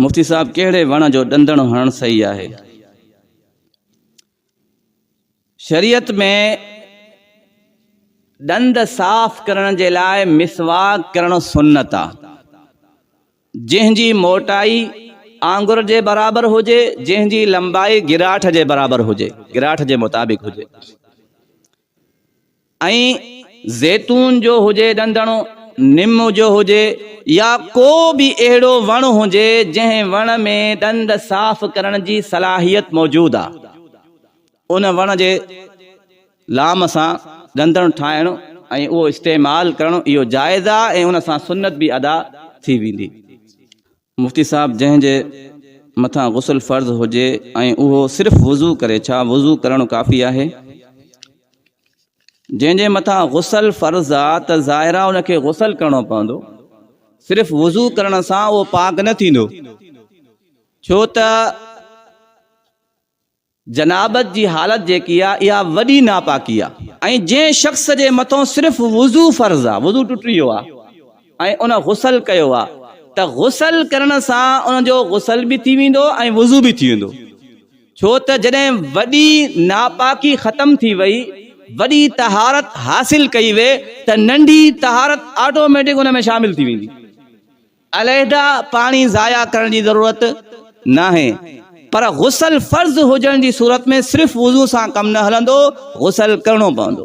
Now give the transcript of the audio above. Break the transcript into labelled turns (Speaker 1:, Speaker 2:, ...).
Speaker 1: مفتي صاحب ڪهڙي وڻ جو ڏندڻ هڻڻ صحيح آهي؟ شريعت ۾ ڏند صاف ڪرڻ جي لاء مسواڪ ڪرڻ سنت آ جنهن جي موٽائي آڱر جي برابر هجي جنهن جي لمبائي گراٺ جي برابر هجي گراٺ جي مطابق هجي ۽ زيتون جو هجي ڏندڻو، نم جو هجي يا ڪو به اهڙو وڻ هجي جنهن وڻ ۾ ڏند صاف ڪرڻ جي صلاحيت موجود آ، ان وڻ جي لام سان ڏندڻ ٺاهڻ ۽ اهو استعمال ڪرڻ اهو جائز آ ۽ ان سان سنت به ادا ٿي ويندي. مفتي صاحب جنهن جي مٿان غسل فرض هجي ۽ اهو صرف وضو ڪري ڇا وضو ڪرڻ ڪافي آهي؟ جنهن جي مٿان غسل فرض آ ته ظاهر آ ان کي غسل ڪرڻو پوندو صرف وضو ڪرڻ سان اهو پاڪ نه ٿيندو ڇو ته جنابت جي حالت جيڪي آ اها وڏي ناپاڪي آ ۽ جنهن شخص جي مٿون صرف وضو فرض آ، وضو ٽٽي ويو آ ۽ ان غسل ڪيو آ ته غسل ڪرڻ سان ان جو غسل به ٿي ويندو ۽ وضو به ٿي ويندو ڇو ته جڏهن وڏي ناپاڪي ختم ٿي وئي، وڏي طهارت حاصل ڪئي وئي ته ننڍي طهارت آٽوميٽڪ ان ۾ شامل ٿي ويندي. عليحده پاڻي ضايع ڪرڻ جي ضرورت ناهي پر غسل فرض هجڻ جي صورت ۾ صرف وضو سان ڪم نه هلندو غسل ڪرڻو پوندو.